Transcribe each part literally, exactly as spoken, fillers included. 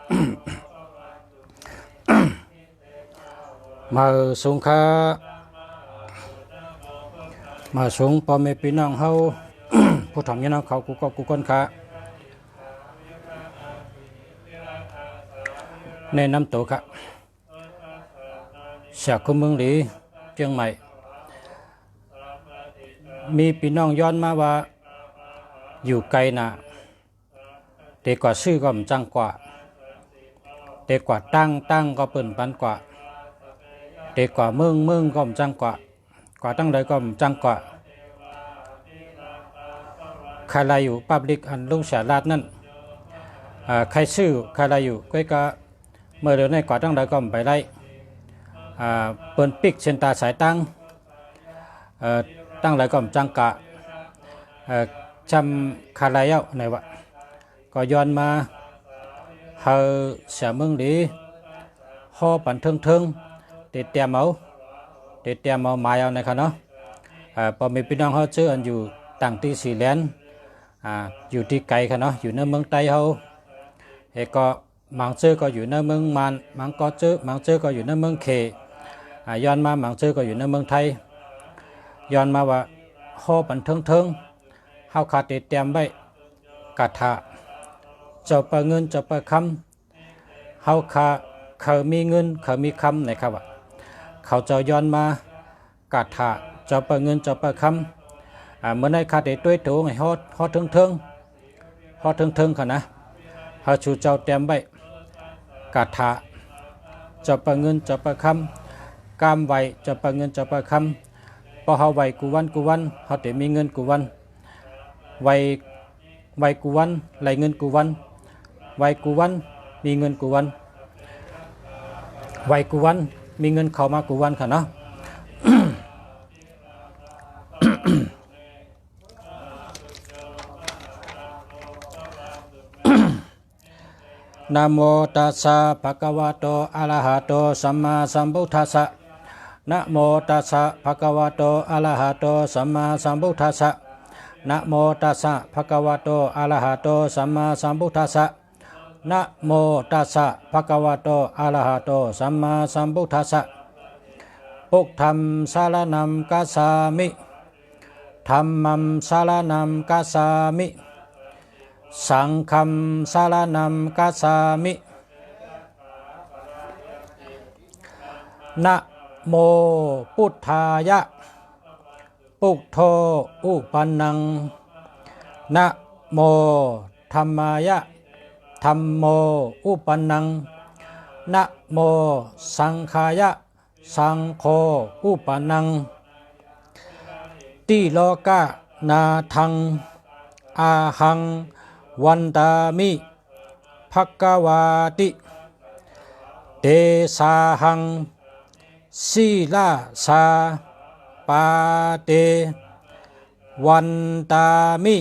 မႂ်ႇသုင်ၶႃႈ မႂ်ႇသုင်ပေႃႈမႄႈပီႈၼွင်ႉႁဝ်း ၽူႈထွမ်ႇငိၼ်းႁဝ်းၶဝ် ၵူႈၵေႃႉၵူႈၵူၼ်းၶႃႈ။ ၼႄႉၼမ်းတူဝ်ၶႃႈ သြႃႇၶူးမိူင်းလီ ၵဵင်းမႆႇ။ မီးပီႈၼွင်ႉယွၼ်းမႃးဝႃႈ ယူႇၵႆၼႃႇ တေၵႂႃႇသိုဝ်ႉၵေႃႈ ဢမ်ႇၸၢင်ႈၵႂႃႇ၊ တေၵႂႃႇတၢင်း တၢင်းၵေႃႈ ပိူၼ်ႈဢမ်ႇပၼ်ၵႂႃႇ၊ တေၵႂႃႇမိူင်း မိူင်းၵေႃႈ ဢမ်ႇၸၢင်ႈၵႂႃႇ၊ ၵႂႃႇတၢင်းလႂ်ၵေႃႈ ဢမ်ႇၸၢင်ႈၵႂႃႇ။ ၶႂ်ႈလႆႈယူႇ ပပ်ႉလိၵ်ႈ ဢၼ်လုင်းသြႃႇလၢတ်ႈၼၼ်ႉ ဢႃႇ ၶႂ်ႈသိုဝ်ႉ ၶႂ်ႈလႆႈယူႇ၊ ၵူၺ်းၵႃႈ မိူဝ်ႈလဵဝ်ၼႆႉ ၵႂႃႇတၢင်းလႂ်ၵေႃႈ ဢမ်ႇပႆႇလႆႈ၊ ဢႃႇ ပိူၼ်ႈပိၵ်ႉသဵၼ်ႈတၢင်းသၢႆတၢင်း၊ ဢိူဝ်ႇ တၢင်းလႂ်ၵေႃႈ ဢမ်ႇၸၢင်ႈၵႂႃႇ၊ ဢိူဝ်ႇ ၸမ်ၶႃႈလႆႈယဝ်ႉ ၼႆဝႃႈ။ ၵေႃႈယွၼ်းမႃး ႁႂ်ႈသြႃႇမိူင်းလီ ႁေႃးပၼ်ထိူင်းထိူင်း၊ တေတႅမ်ႈဢဝ် တေတႅမ်ႈဢဝ် မၢႆဢဝ် ၼႆၶႃႈၼေႃႈ။ ဢိူဝ်ႇ ပေႃႈမႄႈပီႈၼွင်ႉႁဝ်း ၸိူဝ်းဢၼ်ယူႇတၢင်ႇတီႈသီႇလႅၼ် ဢႃႇ ယူႇတီႈၵႆၶႃႈၼေႃႈ၊ ယူႇၼႂ်းမိူင်းတႆးႁဝ်း ဢိူဝ်ႇ ၵေႃႈ မၢင်ၸိူဝ်းၵေႃႈ ယူႇၼႂ်းမိူင်းမၢၼ်ႈ၊ မၢင်ၵေႃႉၸိူဝ်း မၢင်ၸိူဝ်းၵေႃႈ ယူႇၼႂ်းမိူင်းၶႄႇ၊ ဢႃႇ ယွၼ်းမႃး မၢင်ၸိူဝ်းၵေႃႈ ယူႇၼႂ်းမိူင်းထႆး၊ ယွၼ်းမႃးဝႃႈ ႁေႃးပၼ်ထိူင်းထိူင်း၊ ႁဝ်းၶႃႈ တေတႅမ်ႈဝႆႉ ၵႃႇထႃႇ ၸဝ်ႈပႂ်ႉငိုၼ်း ၸဝ်ႈပႂ်ႉၶမ်း၊ ႁဝ်းၶႃႈ ၶႂ်ႈမီးငိုၼ်း ၶႂ်ႈမီးၶမ်း ၼႆၶႃႈဝႃႈ။ ၶဝ်ၸဝ်ႈယွၼ်းမႃး ၵႃႇထႃႇ ၸဝ်ႈပႂ်ႉငိုၼ်း ၸဝ်ႈပႂ်ႉၶမ်း။ ဢႃႇ မိူဝ်ႈၼႆႉ ၶႃႈတေတူၺ်းတူဝ် ႁေႃး ႁေႃးထိူင်းထိူင်း ႁေႃးထိူင်းထိူင်းၶႃႈၼႃႈ။ ႁႂ်ႈသူၸဝ်ႈတႅမ်ႈဝႆႉ ၵႃႇထႃႇ ၸဝ်ႈပႂ်ႉငိုၼ်း ၸဝ်ႈပႂ်ႉၶမ်း၊ ၵႂၢမ်းဝႆႈ ၸဝ်ႈပႂ်ႉငိုၼ်း ၸဝ်ႈပႂ်ႉၶမ်း။ ပေႃးႁဝ်းဝႆႈၵူႈဝၼ်းၵူႈဝၼ်း ႁဝ်းတေမီးငိုၼ်းၵူႈဝၼ်း၊ ဝႆႈ ဝႆႈၵူႈဝၼ်း လႆႈငိုၼ်းၵူႈဝၼ်း၊ ဝႆႈၵူႈဝၼ်း မီးငိုၼ်းၵူႈဝၼ်း၊ ဝႆႈၵူႈဝၼ်း မီးငိုၼ်းၶဝ်ႈမႃးၵူႈဝၼ်းၶႃႈၼေႃႈ။ Namo tassa bhagavato arahato sammāsambuddhassa. Namo tassa bhagavato arahato sammāsambuddhassa. Namo tassa bhagavato arahato sammāsambuddhassa. Namo tassa bhagavato arahato sammāsambuddhassa. Buddhaṃ saraṇaṃ gacchāmi. Dhammaṃ saraṇaṃ gacchāmi. Saṅghaṃ saraṇaṃ gacchāmi. Namo buddhāya, buddho uppannaṃ. Namo dhammāya, dhammo uppannaṃ. Namo saṅghāya, saṅgho uppannaṃ. Tilokanathānaṃ ahaṃ vandāmi bhagavāti. Tesāhaṃ sirasā pāde vandāmi.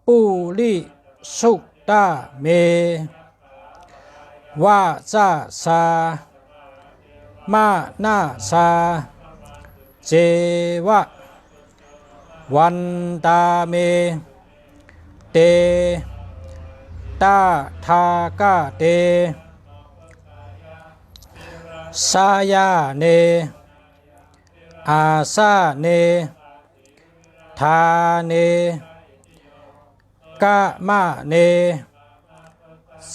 Purisu tā me vacasā manasā ceva vandāmi te tathāgate. Sayane āsane ṭhāne gamane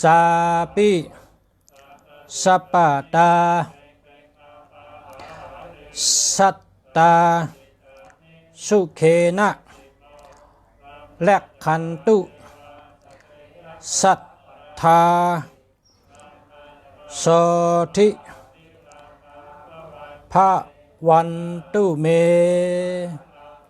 cāpi sabbadā sadā sukhena rakkhantu sadā sotthī bhavantu me.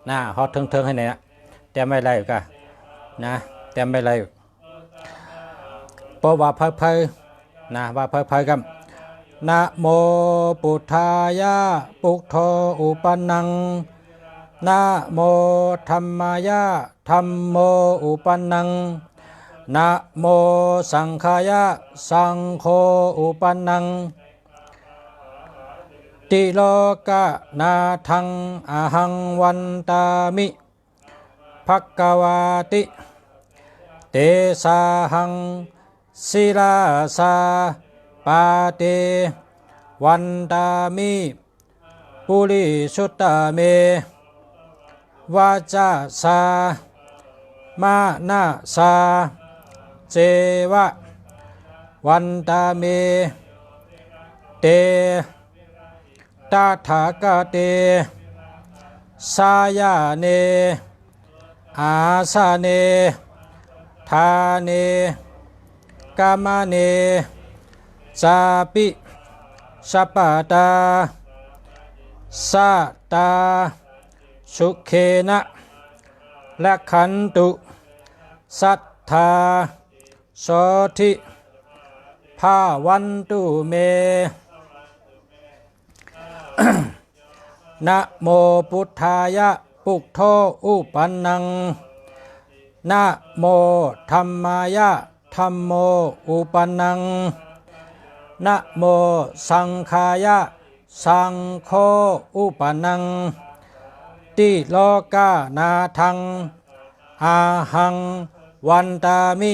ၼႃႈ ႁေႃးထိူင်းထိူင်းႁႂ်ႈၼႆၼႃႈ၊ တႅမ်ႈဝႆႉလႆႈယူႇၶႃႈ ၼႃႈ၊ တႅမ်ႈဝႆႉလႆႈယူႇ။ ပေႃးဝႃႈၽႂ်းၽႂ်း ၼႃႈ ဝႃႈၽႂ်းၽႂ်းၵမ်း။ Namo buddhāya, buddho uppannaṃ. Namo dhammāya, dhammo uppannaṃ. Namo saṅghāya, saṅgho uppannaṃ. Tilokanāthaṃ ahaṃ vandāmi bhagavāti. Tesāhaṃ Sirasā pāde vandāmi purisuttame, vacasā manasā ceva vandāmi te tathāgate. Sayane āsane ṭhāne gamane cāpi sabbadā sadā sukhena rakkhantu sadā sotthī bhavantu me. Namo buddhāya, buddho uppannaṃ. Namo dhammāya, dhammo uppannaṃ. Namo saṅghāya, saṅgho uppannaṃ. Tilokanāthaṃ ahaṃ vandāmi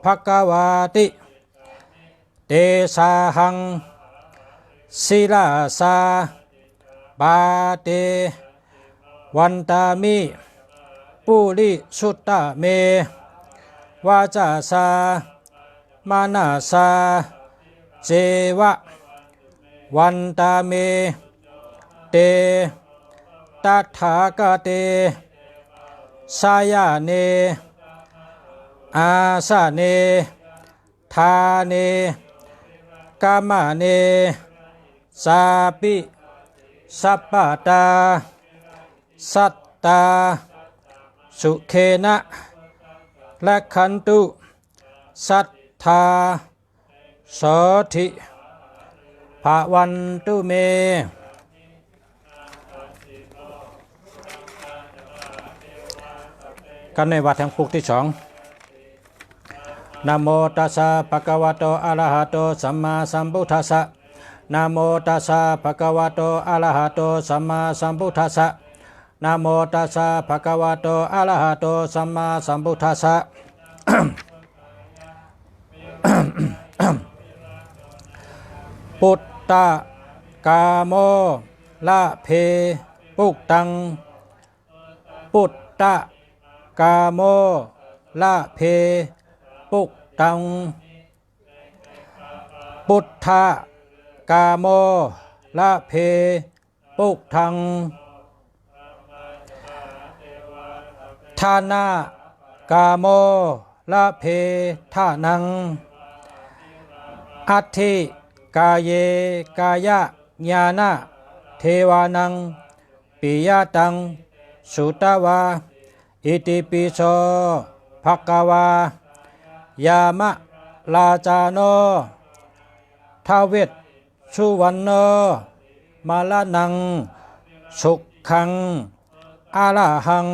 bhagavāti. Tejāhaṃ sirasā pāde vandāmi purisuttame, vacasā manasā ceva vandāmi te tathāgate. Sayane āsane ṭhāne gamane cāpi sabbadā sadā sukhena rakkhantu sadā sotthī bhavantu me. กันในวัดแห่งปุกที่สอง Namo tassa bhagavato arahato sammāsambuddhassa. Namo tassa bhagavato arahato sammāsambuddhassa. Namo tassa bhagavato arahato sammāsambuddhassa. Puttakāmo labhe puttaṃ. Puttakāmo labhe puttaṃ. Puttakāmo labhe puttaṃ. Dhanakāmo labhe dhanaṃ. Atthi kāye kāyañāṇadevānaṃ piyataṃ sutvā itipi so bhagavā yamarājāno dvessuvaṇṇo maraṇaṃ sukhaṃ arahaṃ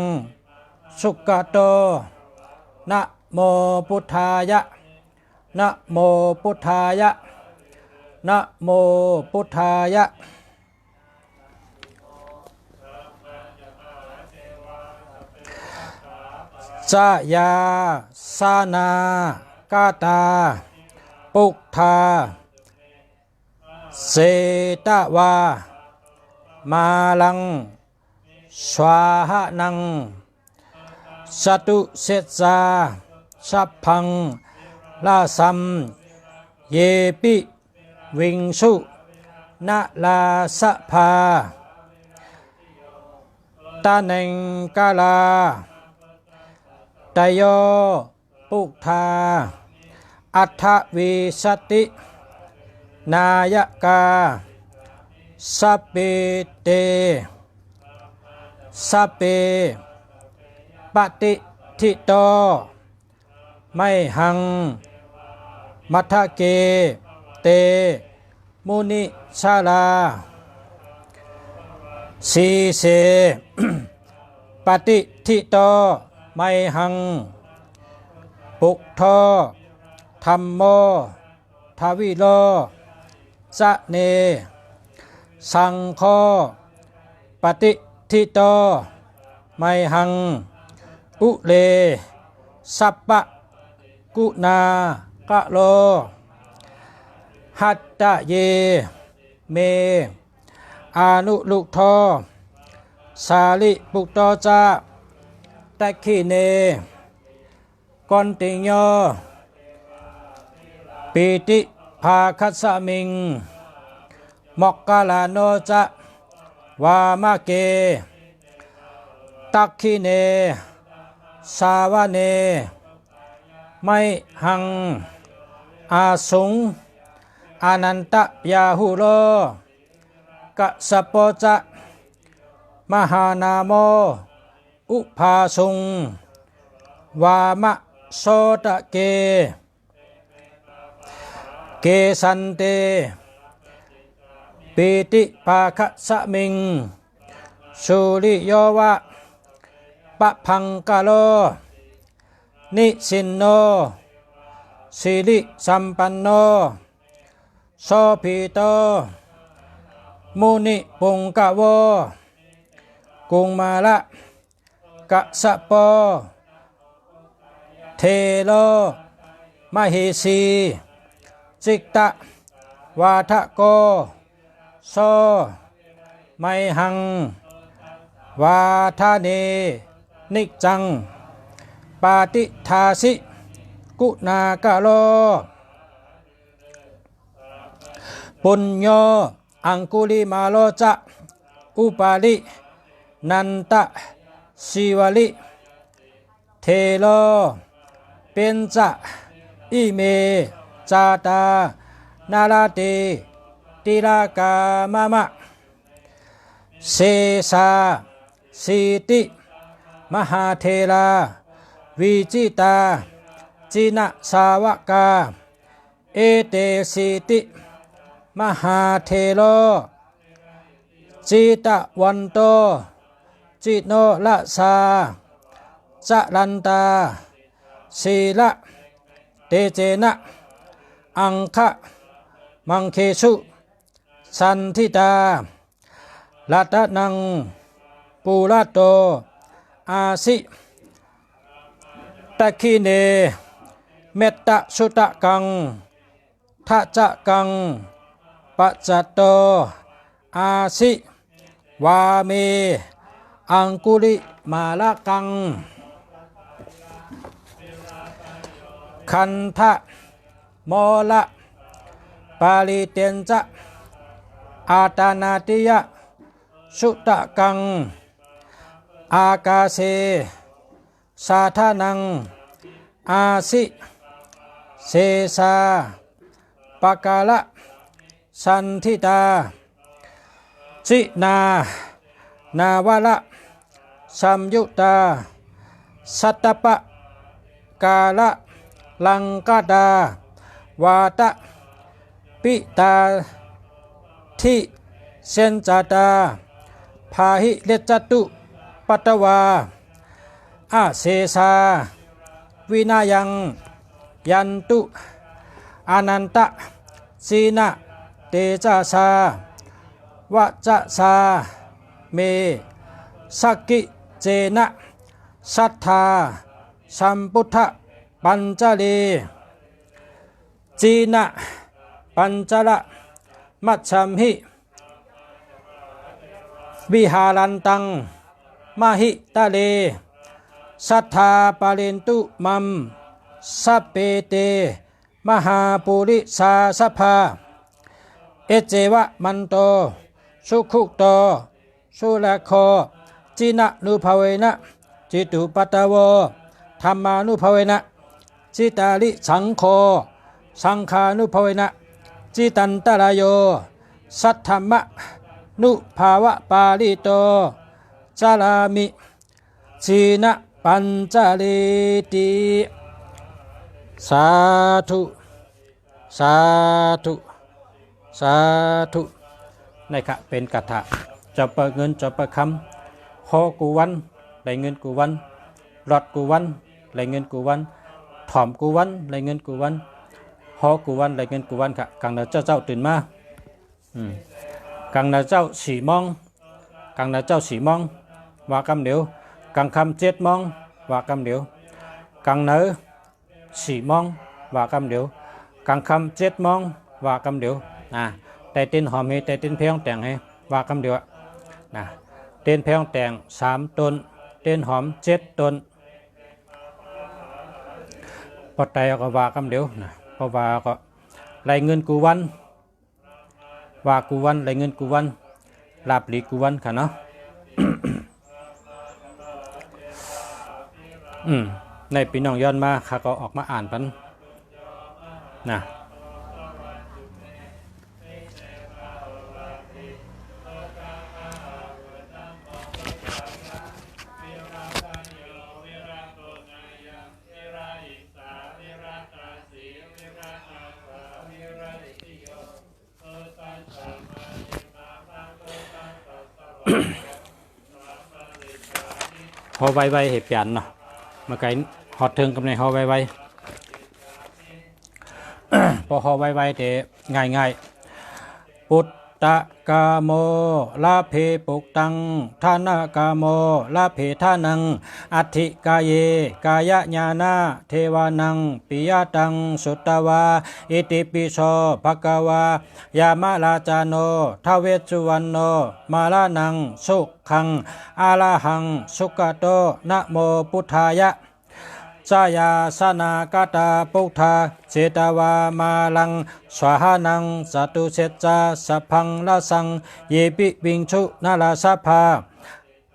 sugato. Namo buddhāya. Namo buddhāya. Namo buddhāya. Jayāsanāgatā buddhā jetvā māraṃ savāhanaṃ catusaccāsabhaṃ rasaṃ ye piviṃsu narāsabhā. Taṇhaṅkarādayo buddhā aṭṭhavīsati nāyakā sabbe te sabbe patiṭṭhito mayhaṃ matthake te munissarā. Sīse patiṭṭhito mayhaṃ buddho dhammo dvilocane saṅgho patiṭṭhito mayhaṃ ure sabbaguṇākaro. pāpaggaho. Hadaye me anuruddho sārīputto ca dakkhiṇe, koṇḍañño piṭṭhibhāgasmiṃ moggallāno ca vāmake. Dakkhiṇe savane mayhaṃ āsuṃ ānandarāhulo, kassapo ca mahānāmo ubhāsuṃ vāmasotake. Kesante piṭṭhibhāgasmiṃ suriyo va pabhaṅkaro, nisinno sirisampanno sobhito munipuṅgavo. Kumārakassapo thero mahesī cittavādako, so mayhaṃ vadane niccaṃ patiṭṭhāsi guṇākaro. Puṇṇo aṅgulimālo ca upālī nandasīvalī, thero pañca ime jātā nalāṭe tilakā mama. Sesāsīti mahātherā vijitā jinasāvakā, etesīti mahāthero jitavanto jinorasā, jalantā sīlatejena aṅgamaṅgesu saṇṭhitā. Ratanaṃ purato āsi dakkhiṇe mettasuttakaṃ, dhajaggaṃ pacchato āsi vāme aṅgulimālakaṃ. Khandhamoraparittañca āṭānāṭiyasuttakaṃ, ākāse chadanaṃ āsi sesā pākārasaṇṭhitā. Jinānāvara-saṃyuttā sattappākāralaṅkatā, vātapittādisañjātā bāhirajjhattupaddavā, asesā vinayaṃ yantu anantajinatejasā. Vācasā me sakicena sadā sambuddhapañjare, jinapañjaramajjhamhi viharantaṃ mahītale, sadā pālentu maṃ sabbe te mahāpurisāsabhā. Iccevamanto sugutto surakkho, jinānubhāvena jitupaddavo, dhammānubhāvena jitārisaṅgho, saṅghānubhāvena jitantarāyo, saddhammānubhāvapālito carāmi jinapañjareti. Sādhu, sādhu, sādhu. นี่ครับ เป็นคาถา เจ้าเปิ้ลเงิน เจ้าเปิ้ลคำ ขอกู้วัน ได้เงินกู้วัน รอดกู้วัน ได้เงินกู้วัน ถ่อมกู้วัน ได้เงินกู้วัน ขอกู้วัน ได้เงินกู้วันครับ กลางเดือนเจ้าเจ้าตื่นมา อืม กลางเดือนเจ้าสี่โมง กลางเดือนเจ้าสี่โมง ว่าคำเดียว กลางค่ำเจ็ดโมง ว่าคำเดียว กลางเดือนสี่โมง ว่าคำเดียว กลางค่ำเจ็ดโมง ว่ากำเดียวนะ ได้เตียนหอมเฮ ได้เตียนแพงแต่งเฮ ว่ากำเดียวอะนะ เตียนแพงแต่งสามต้น เตียนหอมเจ็ดต้น ปอไตก็ว่ากำเดียวนะ เพราะว่าก็ได้เงินกู้วัน ว่ากู้วัน ได้เงินกู้วัน ลาภหลีกู้วันค่ะเนาะ อืม ในพี่น้องย้อนมา ข้าก็ออกมาอ่านปันนะ ဟောဝဲဝဲ ဟေ့ပြန်နော် မကင် ဟော ထိုင် ကမနေ ဟောဝဲဝဲ ပောဟောဝဲဝဲ တေ ง่ายๆ Puttakāmo labhe puttaṃ, dhanakāmo labhe dhanaṃ, atthi kāye kāyañāṇa devānaṃ piyataṃ sutvā, itipi so bhagavā yamarājāno dvavessuvaṇṇo maraṇaṃ sukhaṃ arahaṃ sugato namo buddhāya. Jayāsanāgatā buddhā jetvā māraṃ savāhanaṃ, catusaccāsabhaṃ rasaṃ ye piviṃsu narāsabhā.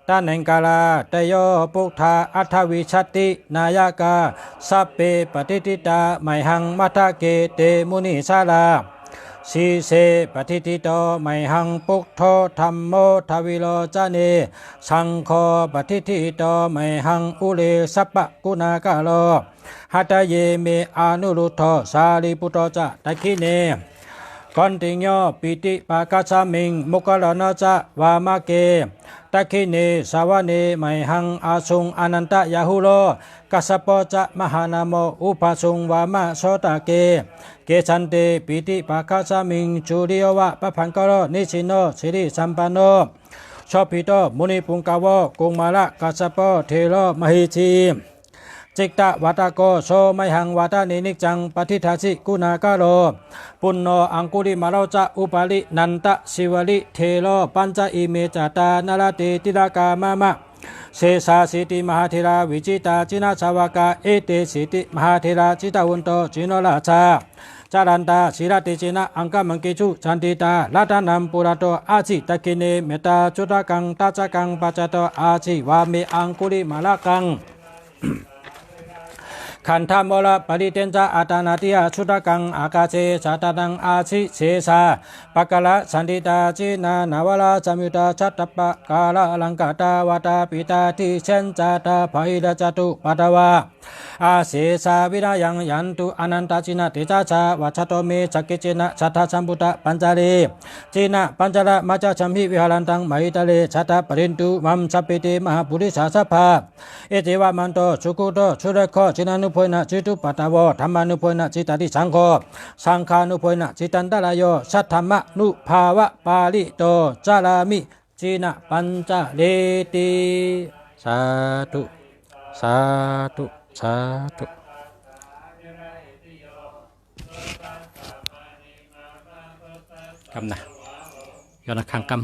Taṇhaṅkarādayo buddhā aṭṭhavīsati nāyakā, sabbe patiṭṭhitā mayhaṃ matthake te munissarā. Sīse patiṭṭhito mayhaṃ buddho dhammo dvilocane, saṅgho patiṭṭhito mayhaṃ ure sabbaguṇākaro. Hadaye me Anuruddho Sārīputto ca dakkhiṇe, Koṇḍañño piṭṭhibhāgasmiṃ Moggallāno ca vāmake. Dakkhiṇe savane mayhaṃ āsuṃ Ānandarāhulo, Kassapo ca Mahānāmo ubhāsuṃ vāmasotake. Kesante piṭṭhibhāgasmiṃ suriyo va pabhaṅkaro nisinno sirisampanno, sobhito munipuṅgavo Kumārakassapo thero mahesī. Cittavādako so mayhaṃ vadane niccaṃ patiṭṭhāsi guṇākaro. Puṇṇo Aṅgulimālo ca Upālī Nandasīvalī thero, pañca ime jātā nalāṭe tilakā mama. Sesāsīti mahātherā vijitā jinasāvakā, etesīti mahātherā jitavanto jinorasā, jalantā sīlatejena aṅgamaṅgesu saṇṭhitā. Ratanaṃ purato āsi dakkhiṇe mettasuttakaṃ, dhajaggaṃ pacchato āsi vāme aṅgulimālakaṃ. Khandhamoraparittañca āṭānāṭiyasuttakaṃ, ākāse chadanaṃ āsi sesā pākārasaṇṭhitā. Jinā nānāvarasamyuttā sattappākāralaṅkatā, vātapittādisañjātā bāhirajjhattupaddavā, asesā vinayaṃ yantu anantajinatejasā. Vasato me sakiccena saddhammapañjare, jinapañjaramajjhamhi viharantaṃ mahītale, sadā pālentu maṃ sabbe te mahāpurisāsabhā. Iccevamanto sugutto surakkho, jinānubhāvena jitupaddavo, dhammānubhāvena jitārisaṅgho, saṅghānubhāvena jitantarāyo, saddhammānubhāvapālito carāmi jinapañjareti. Sādhu, sādhu, sādhu. กำนะ ย้อนข้างกำ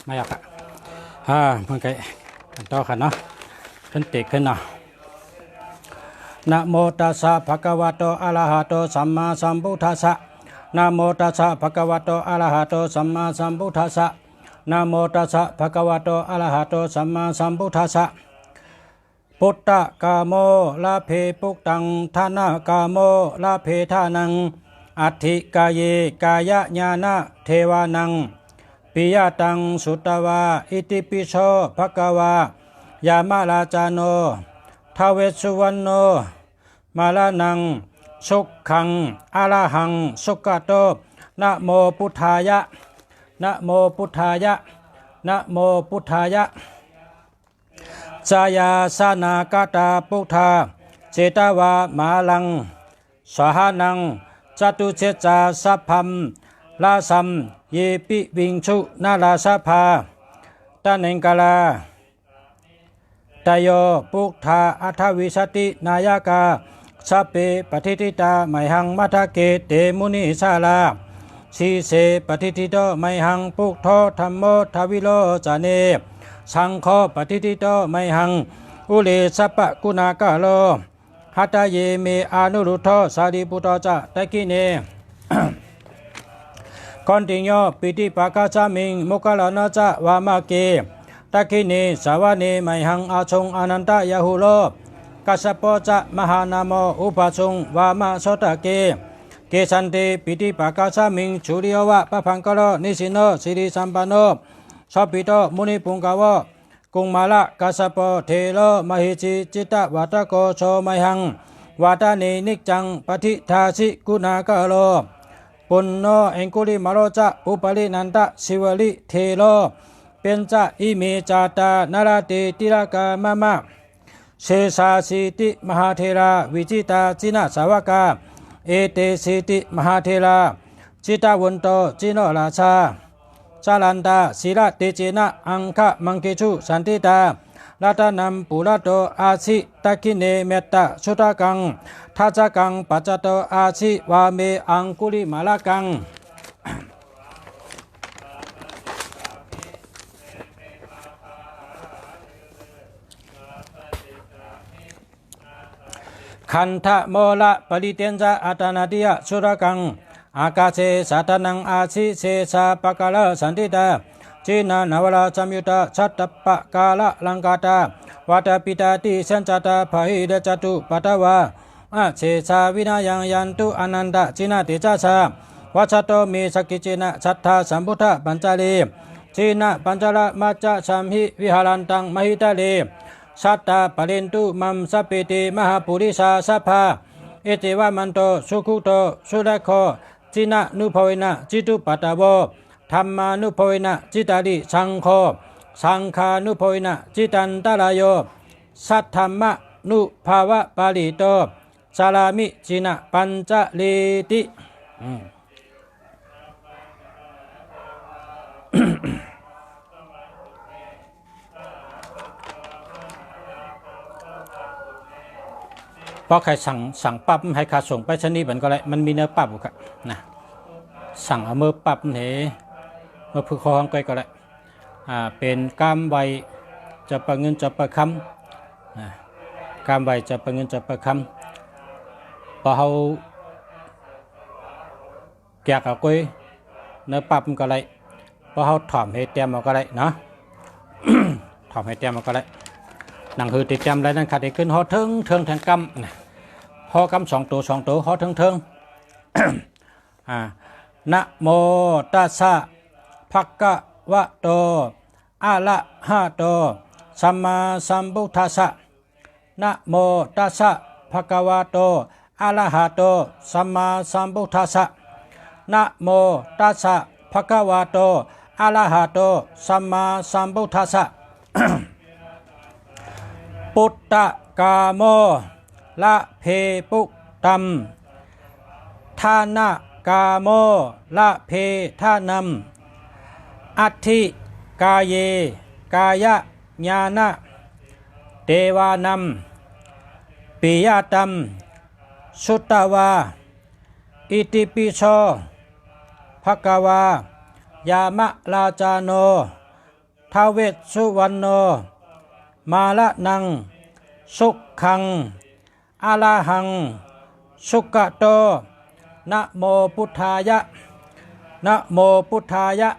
ไม่ออกอะอ่ามันไกลต่อกันเนาะ ขึ้นติขึ้นเนาะ Namo tassa bhagavato arahato sammāsambuddhassa. Namo tassa bhagavato arahato sammāsambuddhassa. Namo tassa bhagavato arahato sammāsambuddhassa. Puttakāmo labhe puttaṃ, dhanakāmo labhe dhanaṃ, atthi kāye kāyañāṇa devānaṃ piyataṃ sutvā, itipi so bhagavā yamarājāno ท้าว Vessuvaṇṇo maraṇaṃ sukkhaṃ arahaṃ sugato, namo buddhāya, namo buddhāya, namo buddhāya. Jayāsanāgatā buddhā jetvā māraṃ sahanaṃ, catusaccāsabhaṃ rasaṃ ye piviṃsu narāsabhā. Taṇhaṅkarādayo buddhā aṭṭhavīsati nāyakā, sabbe patiṭṭhitā mayhaṃ matthake te munissarā. Sīse patiṭṭhito mayhaṃ buddho dhammo dvilocane, saṅgho patiṭṭhito mayhaṃ ure sabbaguṇākaro. Hadaye me Anuruddho Sāriputto ca dakkhiṇe, Koṇḍañño piṭṭhibhāgasmiṃ Moggallāno ca vāmake. Dakkhiṇe savane mayhaṃ āsuṃ Ānandarāhulo, Kassapo ca Mahānāmo ubhāsuṃ vāmasotake. Kesante piṭṭhibhāgasmiṃ suriyo va pabhaṅkaro, nisinno sirisampanno sobhito munipuṅgavo. Kumārakassapo thero mahesī cittavādako, so mayhaṃ vadane niccaṃ patiṭṭhāsi guṇākaro. Puṇṇo Aṅgulimālo ca Pubbalī nanda Sīvalī thero, pañca ime jātā nalāṭe tilakā mama. Sesāsīti mahātherā vijitā jinasāvakā, etesīti mahātherā jitavanto jinorasā, jalantā sīlatejena aṅgamaṅgesu saṇṭhitā. Ratanaṃ purato āsi dakkhiṇe mettasuttakaṃ, dhajaggaṃ pacchato āsi vāme aṅgulimālakaṃ. Khandhamoraparittañca āṭānāṭiyasuttakaṃ, ākāse chadanaṃ āsi sesā pākārasaṇṭhitā. Jinā nānāvarasamyuttā sattappākāralaṅkatā, vātapittādisañjātā bāhirajjhattupaddavā, asesā vinayaṃ yantu anantajinatejasā. Vasato me sakiccena sadā sambuddhapañjare, jinapañjaramajjhamhi viharantaṃ mahītale. Sadā pālentu maṃ sabbe te mahāpurisāsabhā. Iccevamanto sugutto surakkho, jinānubhāvena jitupaddavo, dhammānubhāvena jitārisaṅgho, saṅghānubhāvena jitantarāyo, saddhammānubhāvapālito carāmi jinapañjareti. อืม พอใครสั่ง สั่งปั๊บ ให้ข้าส่งไปรษณีย์มันก็ได้ มันมีเนื้อปั๊บอยู่ครับนะ สั่งเอาเมื่อปั๊บเหนเมื่อพื้นข้อห้องก้อยก็ได้ อ่า เป็นกำไหว้เจ้าป่าเงินเจ้าป่าคำนะ กำไหว้เจ้าป่าเงินเจ้าป่าคำ พอเขา แกะเอาก้อย เนื้อปั๊บมันก็ได้ พอเขาถ่อมให้เตรียมเอาก็ได้เนาะ ถ่อมให้เตรียมเอาก็ได้ หนังหือติดเตรียมอะไรนั่นขัดให้ขึ้น ฮอเทิงเทิงแทงกำนะ ฮอกำสองตัวสองตัว ฮอเทิงเทิง อ่า Namo tassa bhagavato arahato sammāsambuddhassa. Namo tassa bhagavato arahato sammāsambuddhassa. Namo tassa bhagavato arahato sammāsambuddhassa. Puttakāmo labhe puttaṃ, dhanakāmo labhe dhanaṃ, atthi kāye kāyañāṇa devānaṃ piyataṃ sutvā, itipi so bhagavā yamarājāno Thavessuvaṇṇo, maraṇaṃ, sukhaṃ, arahaṃ, sugato, namo buddhāya, namo buddhāya,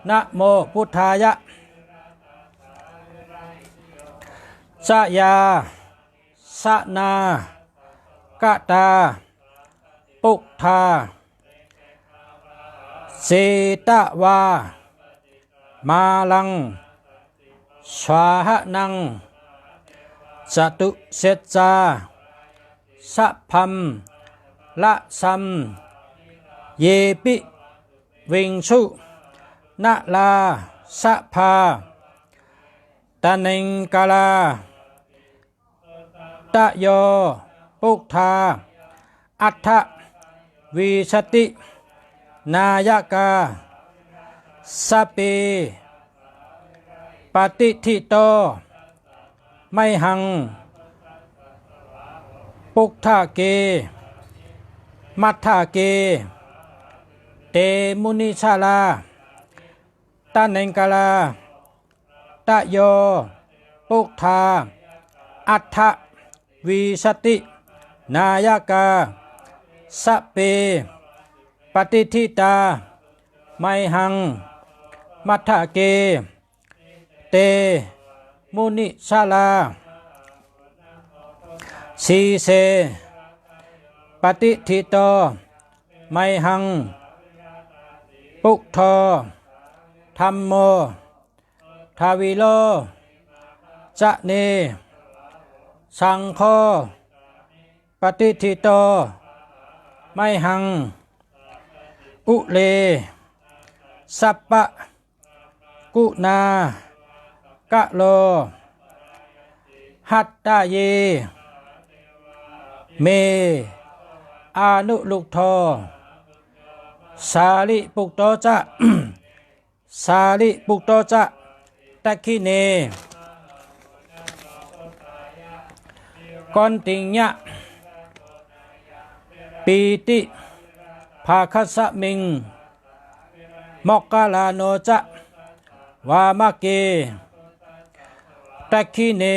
namo buddhāya. Jayā sanāgatā buddhā, jetvā māraṃ sahanaṃ, catusaccāsabhaṃ rasaṃ, ye piviṃsu narāsabhā. Taṇhaṅkarā tayo buddhā, aṭṭhavīsati nāyakā, sabbe patiṭṭhito mayhaṃ, matthake, matthake te munissarā. Taṇhaṅkarā tayo buddhā, aṭṭhavīsati nāyakā, sabbe patiṭṭhitā mayhaṃ, matthake te munissarā. Sīse patiṭṭhito mayhaṃ, buddho dhammo dvilocane, saṅgho patiṭṭhito mayhaṃ, ure sabbaguṇākaro. Hadaye me anuruddho, sārīputto ca, sārīputto ca dakkhiṇe, koṇḍaññapītilābhāgasmiṃ, moggallāno ca vāmake. Dakkhiṇe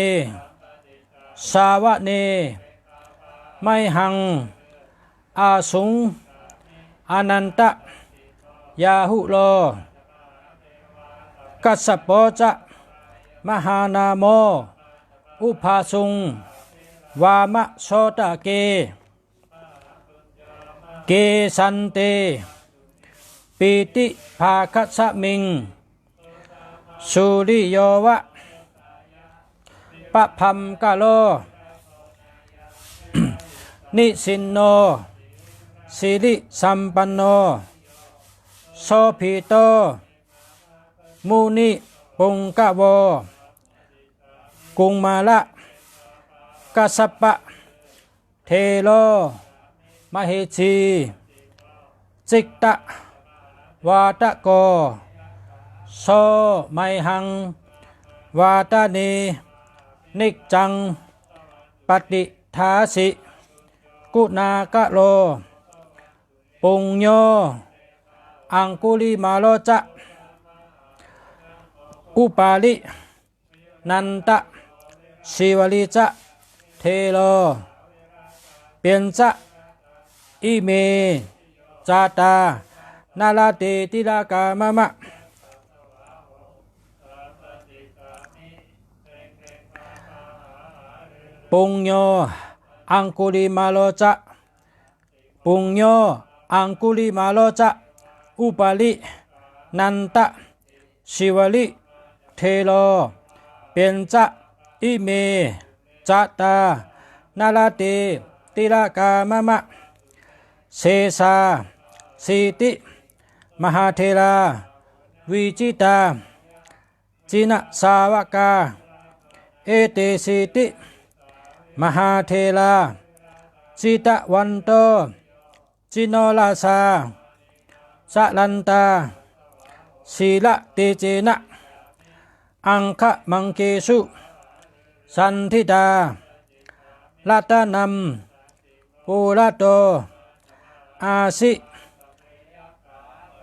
savane mayhaṃ, āsuṃ ānandarāhulo, kassapo ca mahānāmo, ubhāsuṃ vāmasotake. Kesante pītilābhāgasmiṃ, suriyova pabhaṅkaro, nisinno sirisampanno, sobhito munipuṅgavo. Kumārakassapathero mahesī, cittavādako so mayhaṃ vadane niccaṃ, patiṭṭhāsi guṇākaro. Puṇṇo aṅgulimālo ca, upālī nanda sīvalī ca, thero pañca ime jātā nalāṭe tilakā mama. Puṇṇo aṅgulimālo ca, puṇṇo aṅgulimālo ca, upālī nanda sīvalī, thero pañca ime jātā nalāṭe tilakā mama. Sesāsīti mahātherā vijitā jinasāvakā, etesīti mahātherā jitavanto jinorasā, jalantā sīlatejena aṅgamaṅgesu saṇṭhitā. Ratanaṃ purato āsi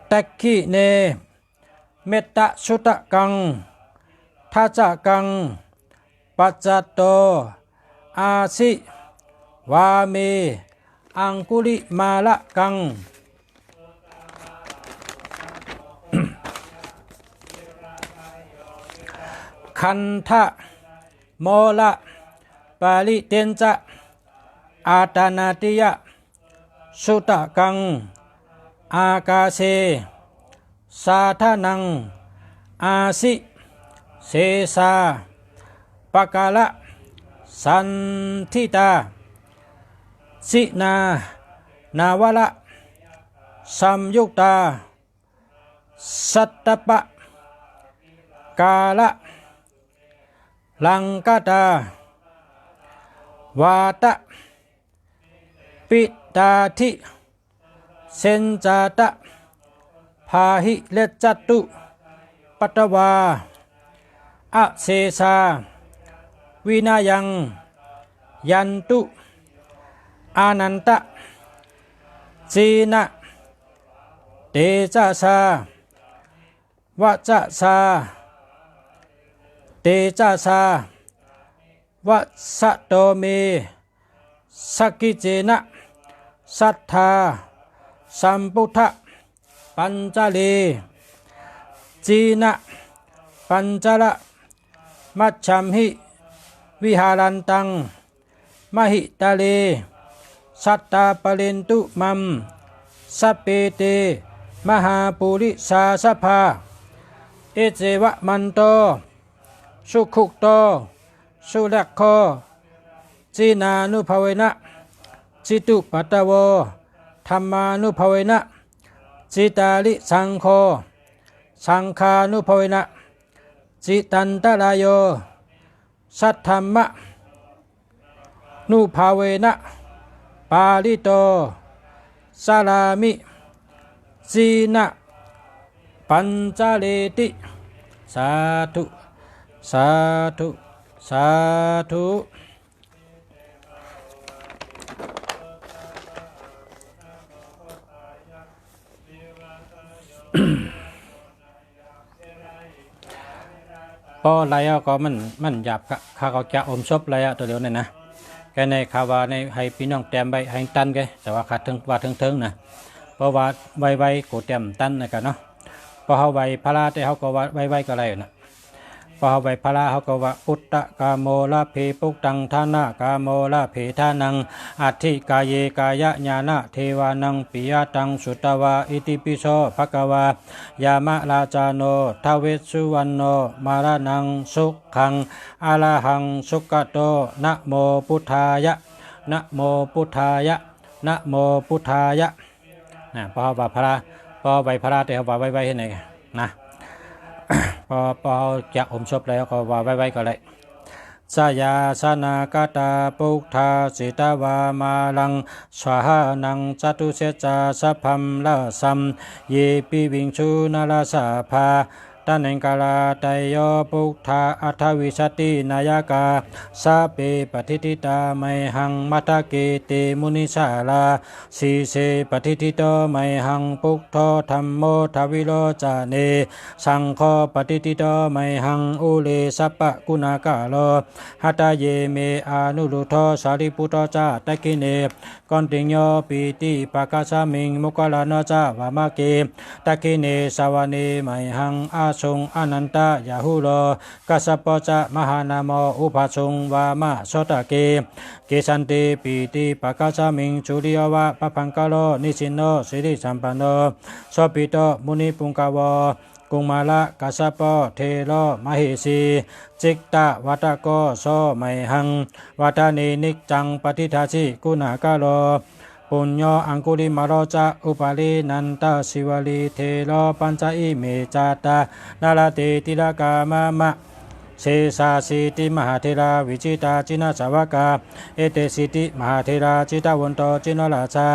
dakkhiṇe Mettasuttakaṃ dhajaggaṃ pacchato āsi vāme aṅgulimālakaṃ. Khandhamoraparittañca āṭānāṭiyasuttakaṃ ākāse chadanaṃ āsi sesā pākārasaṇṭhitā. Jinānāvarasamyuttā sattappākāralaṅkatā vātapittādisañjātapahīnajjhattupaddavā asesā vinayaṃ yantu anantajinatejasā vacasā tejasā vasato me sakiccena sadā sambuddhapañjare. Jinapañjaramajjhamhi viharantaṃ mahītale sadā pālentu maṃ sabbe te mahāpurisāsabhā. Iccevamanto sugutto surakkho, jinānubhāvena jitupaddavo, dhammānubhāvena jitārisaṅgho, saṅghānubhāvena jitantarāyo, saddhammānubhāvena pālito carāmi jinapañjareti. Sādhu, sādhu, sādhu. ပေႃးလႆႈယဝ်ႉၵေႃႈ မၼ်း မၼ်းယၢပ်ႇၶႃႈ၊ ၶႃႈၵေႃႈၸၢင်ႈဢုပ်ႇသူပ်းလႆႈယဝ်ႉ တေႃႈလဵဝ်ၼႆႉၼႃႇ။ ၵွပ်ႈၼႆ ၶႃႈဝႃႈၼႆႉ ႁႂ်ႈပီႈၼွင်ႉတႅမ်ႈဝႆႉ ႁႂ်ႈတၼ်းၵွႆး၊ တႄႉဝႃႈ ၶႃႈထိုင် ဝႃႈထိုင်ထိုင်ၼႃႇ၊ ပေႃးဝႃႈဝႆးဝႆး ၵူဝ်တႅမ်ႈတၼ်းၼႃႇၶႃႈၼေႃႈ။ ပေႃးႁဝ်းဝႆႈၽြႃးတႄႉ ႁဝ်းၵေႃႈဝႃႈ ဝႆးဝႆးၵေႃႈလႆႈၼႃႇ။ ပေႃးႁဝ်းဝႆႈၽြႃး ႁဝ်းၵေႃႈဝႃႈ Puttakāmo labhe puttaṃ, dhanakāmo labhe dhanaṃ, atthi kāye kāyañāṇadevānaṃ piyataṃ sutvā, itipi so bhagavā yamarājāno dvessuvaṇṇo maraṇaṃ sukhaṃ arahaṃ sugato, namo buddhāya, namo buddhāya, namo buddhāya. ၼႃႇ ပေႃးဝႃႈၽြႃး ပေႃးဝႆႈၽြႃးတႄႉ ဝႃႈဝႆးဝႆးႁႂ်ႈၼႆၼႃႇ။ ပေႃး ပေႃးၸၢင်ႈဢုပ်ႇသူပ်းလႆႈၵေႃႈ ဝႃႈဝႆးဝႆးၵေႃႈလႆႈ။ Jayāsanāgatā buddhā, jetvā māraṃ savāhanaṃ, catusaccāsabhaṃ rasaṃ, ye piviṃsu narāsabhā. Taṇhaṅkarādayo buddhā, aṭṭhavīsati nāyakā, sabbe patiṭṭhitā mayhaṃ, matthake te munissarā. Sīse patiṭṭhito mayhaṃ, buddho dhammo dvilocane, saṅgho patiṭṭhito mayhaṃ, ure sabbaguṇākaro. Hadaye me anuruddho, sārīputto ca dakkhiṇe, koṇḍañño piṭṭhibhāgasmiṃ, moggallāno ca vāmake. Dakkhiṇe savane mayhaṃ, āsuṃ ānandarāhulo, kassapo ca mahānāmo, ubhāsuṃ vāmasotake. Kesante piṭṭhibhāgasmiṃ, suriyo va pabhaṅkaro, nisinno sirisampanno, sobhito munipuṅgavo. Kumārakassapo thero, mahesī cittavādako, so mayhaṃ vadane niccaṃ, patiṭṭhāsi guṇākaro. Puṇṇo aṅgulimālo ca, upālī nandasīvalī, thero pañca ime jātā, nalāṭe tilakā mama. Sesāsīti mahātherā, vijitā jinasāvakā, etesīti mahātherā, jitavanto jinorasā,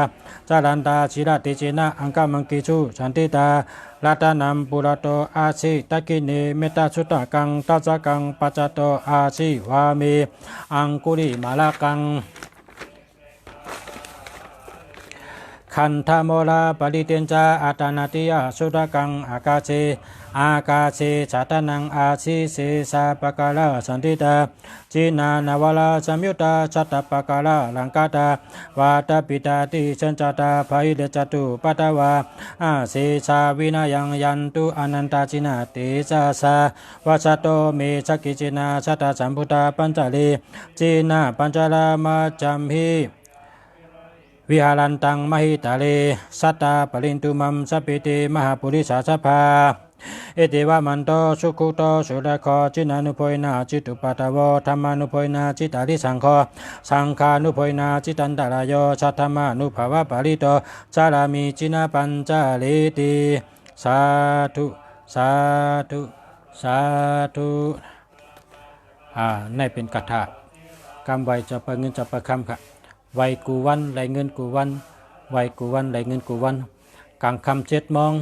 jalantā sīlatejena, aṅgamaṅgesu saṇṭhitā. Ratanaṃ purato āsi, dakkhiṇe mettasuttakaṃ, dhajaggaṃ pacchato āsi, vāme aṅgulimālakaṃ. Khandhamoraparittañca, āṭānāṭiyasuttakaṃ, ākāse ākāse chadanaṃ āsi sesā pākārasaṇṭhitā, jinā nānāvarasaṃyuttā sattappākāralaṅkatā, vātapittādisañjātā bāhirajjhattupaddavā, asesā vinayaṃ yantu anantajinatejasā. Vasato me sakiccena sadā sambuddhā pañjare, jinapañjaramajjhamhi viharantaṃ mahītale, sadā pālentu maṃ sabbe te mahāpurisāsabhā. Etivamanto sugutto surakkho, jinānubhāvena jitupaddavo, dhammānubhāvena jitārisaṅgho, saṅghānubhāvena jitantarāyo, saddhammānubhāvapālito carāmi jinapañjareti. Sādhu, sādhu, sādhu. อ่า นี่เป็นคาถา กำไหว้เจ้าเปิงเงินเจ้าเปิงคำค่ะ ไหว้กู้วันได้เงินกู้วัน ไหว้กู้วันได้เงินกู้วัน กลางค่ำเจ็ดโมง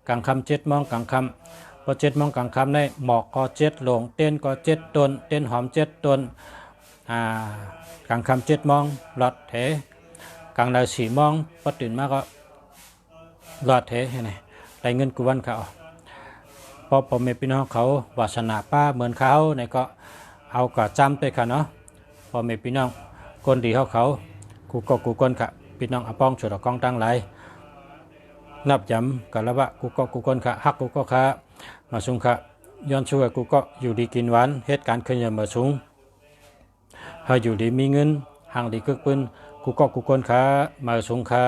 กลางค่ำเจ็ดโมง กลางค่ำ พอเจ็ดโมงกลางค่ำนี่ หมอกก็เจ็ดหลง เต็นท์ก็เจ็ดต้น เต็นท์หอมเจ็ดต้น อ่า กลางค่ำเจ็ดโมง หลอดแห กลางวันสี่โมง พอตื่นมาก็ หลอดแห นี่ ได้เงินกู้วันค่ะ อ๋อ พอพ่อแม่พี่น้องเขาวาสนาปาเหมือนเขาเนี่ยก็เอากระจำไปค่ะเนาะ พ่อแม่พี่น้องคนดีเขาเขา กู้เก้ากู้คนค่ะ พี่น้องอาป้องสุดกองตังหลาย นับยำกะละวะกู้เก้ากู้คนค่ะ ฮักกู้เก้าค่ะ มาสูงค่ะ ย้อนช่วยกู้เก้าอยู่ดีกินหวาน เหตุการณ์เคลื่อนย้ายมาสูง ให้อยู่ดีมีเงิน หังดีคึกปืน กู้เก้ากู้คนค่ะ มาสูงค่ะ